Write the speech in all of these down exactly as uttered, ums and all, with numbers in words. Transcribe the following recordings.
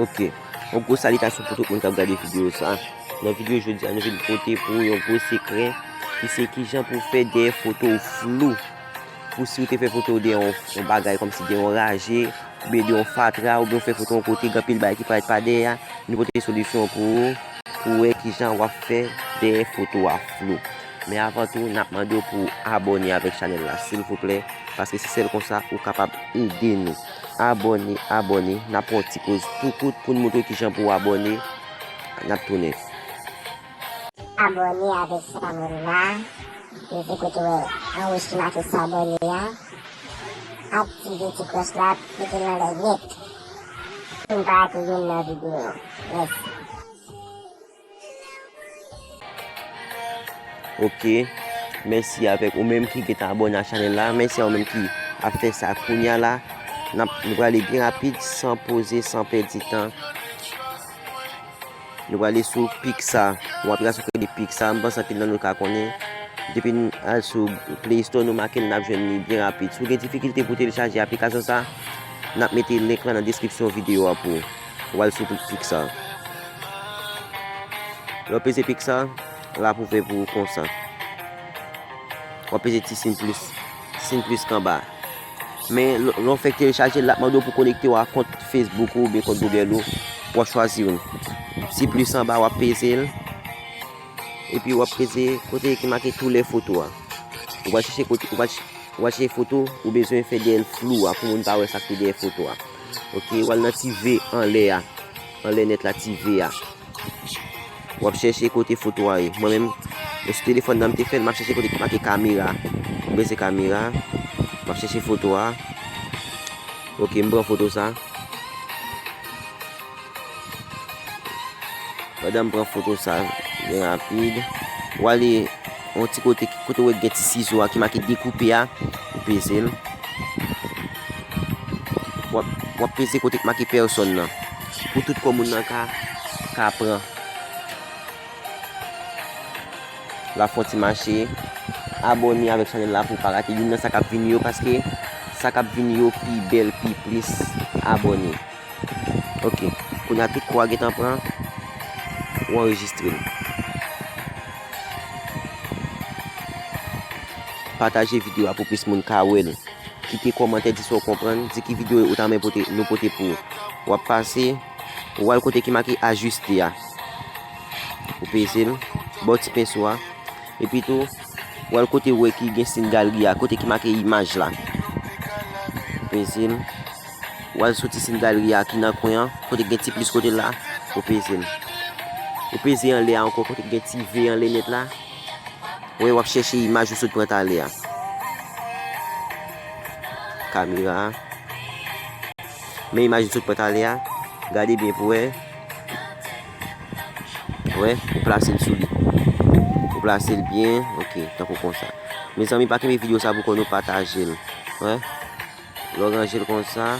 Ok. Yon gwo salitasyon pou tout moun k ap gade videyo sa. Nan videyo jodi a, nou vin pote pou ou yon gwo sekrè ki se kijan pou w fè dèyè foto w flou. Pou si w te fè foto w dèyè yon, yon bagay kòmsi dèyè yon raje, oubyen dèyè yon fatra, oubyen w fè foto yon kote, gen anpil bagay ki parèt pa dèyè a, nou pote solisyon pou ou, pou w wè kijan w ap fè dèyè foto a flou. Men avan tou, n ap mande w pou w abòne avèk chanèl la, silvouplè, paske se sèl konsa ou kapab ede nou. Abòne, abòne, n ap pran yon ti poz tou kout pou n montre w kijan pou w abòne. N ap tounen. Abòne avèk chanèl la. Peze kote w wè anwo ki make s'abonner a. Aktive ti klòch la, mete l anlè nèt. Pou n pa rate youn nan videyo. Mèsi. Ok. Mèsi avèk ou menm ki gentan abòne a chanèl la. Mèsi a ou menm ki ap fè sa kounye a la. N ap, nou prale byen rapid, san poze, san pèdi tan. Nou prale sou Pixar. Yon aplikasyon ki rele Pixar. M panse anpil nan nou ka konnen. Depi n al sou Play Store, nou make l, n ap jwenn li byen rapid. Si w gen difikilte pou telechaje aplikasyon sa, n ap mete link lan nan deskripsyon videyo a pou ou. W al sou Pixar. Lè w peze Pixar, l ap ouvè pou ou konsa. W ap peze ti siy plis, siy plis k anba. Men lè, lè w fèk telechaje l, l ap mande w pou konekte w a kont Facebook ou oubyen kont Google ou. W ap chwazi youn. Ti plis anba, w ap peze l. Epi w ap peze kote ki make toulè foto a. Ou pral chèche kote, ou pral ch-, ou pral chèche foto ou bezwen fè dèyè l flou a, pou moun pa wè sa k te dèyè foto a. Ok, w al nan ti V anlè a. Anlè nèt la, ti V a. W ap chèche kote foto a ye. Mwen menm, mwen sou telefòn nan m te fè l, m ap chèche kote ki make kamera. M peze kamera. M ap chèche foto a. Ok, m pran foto sa. Pandan m pran foto sa byen rapid, w ale yon ti kote, kote w wè gen ti sizo a ki make dekoupe a, ou peze l. W ap, w ap peze kote k make pèsòn nan. Pou tout kò moun nan ka, ka pran. L ap fè yon ti mache. Abòne avèk chanèl la pou w pa rate youn nan sa k ap vini yo, paske sa k ap vini yo pi bèl, pi plis. Abòne. Ok. Kounye a tout kò a gentan pran. Ou anrejistre l. Pataje videyo a pou plis moun ka wè l. Kite kòmantè, di sa w konprann, di ki videyo ou ta renmen pote, nou pote pou ou. W ap pase, ou al kote ki make ajiste a. Ou peze l, bò ti penso a. Epi tou, ou al kote ou wè ki gen siy galri a, kote ki make imaj la. Ou peze l. Ou al sou ti siy galri a ki nan kwen an, kote ki gen ti plis kote la, ou peze l. Ou peze anlè a ankò, kote ki gen ti V anlè nèt la. Ou wè, w ap chèche imaj ou sot pran talè a. Kamera a. Men imaj ou sot pran talè a. Gade byen pou wè. Wè, ou plase l sou li. Ou plase l byen, ok, tankou konsa. Mezanmi, pa kenbe videyo sa pou kò nou, pataje l. Wè. Lè w ranje l konsa,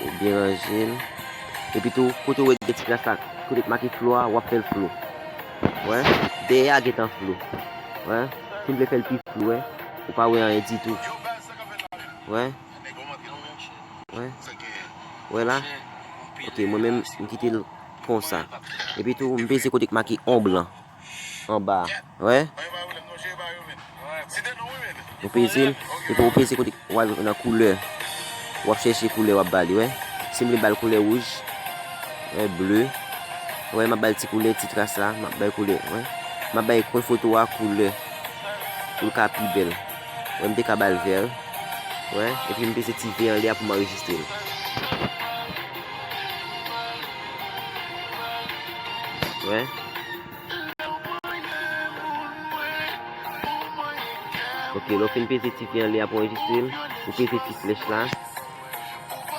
ou byen ranje l. Epi tou, kote w wè gen ti kras la, kote k make flou a, w ap fè l flou. Wè, dèyè a gentan flou. Wè, si m vle fè l pi flou, wè, ou pa wè anyen ditou. Wè. Wè. Wè la. Ok, mwen menm, m kite l konsa. Epi tou, m peze kote k make onb lan. Anba a. Wè. Ou peze l. Epi ou peze kote w al nan koulè. W ap chèche koulè w ap ba li, wè. Si m vle ba l koulè wouj, wè, ble. Wè, m ap ba l ti koulè, ti kras la, m ap ba l koulè, wè. M ap bay kwen foto a koulè. Pou l ka pi bèl. Wè, m te ka ba l vè. Wè, epi m peze ti V anlè a pou m anrejistre l. Wè. Ok, lè w fin peze ti V anlè a pou anrejistre l, ou peze ti flèch la.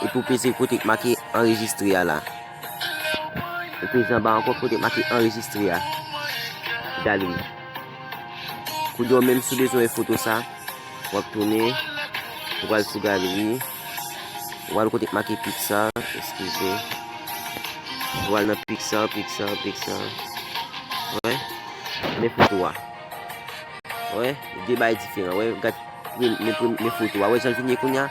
Epi ou peze kote k make anrejistre a la. Ou peze anba ankò kote k make anrejistre a. Galeri. Kounye a menm si w bezwen wè foto sa, w ap tounen, ou pral sou galeri, ou al kote k make Pixar, eskize. Ou al nan Pixar, Pixar, Pixar. Wè, men foto a. Wè, de bagay diferan. Wè, gad, men, men, men foto a. Wè, jan l vin ye kounye a.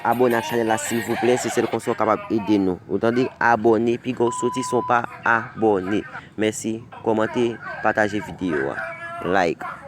abòne ak chanèl la silvouplè, se sèl konsa w kapab ede nou. Ou tande, abòne, piga w soti san w pa abòne. Mèsi, kòmante, pataje videyo a. Like.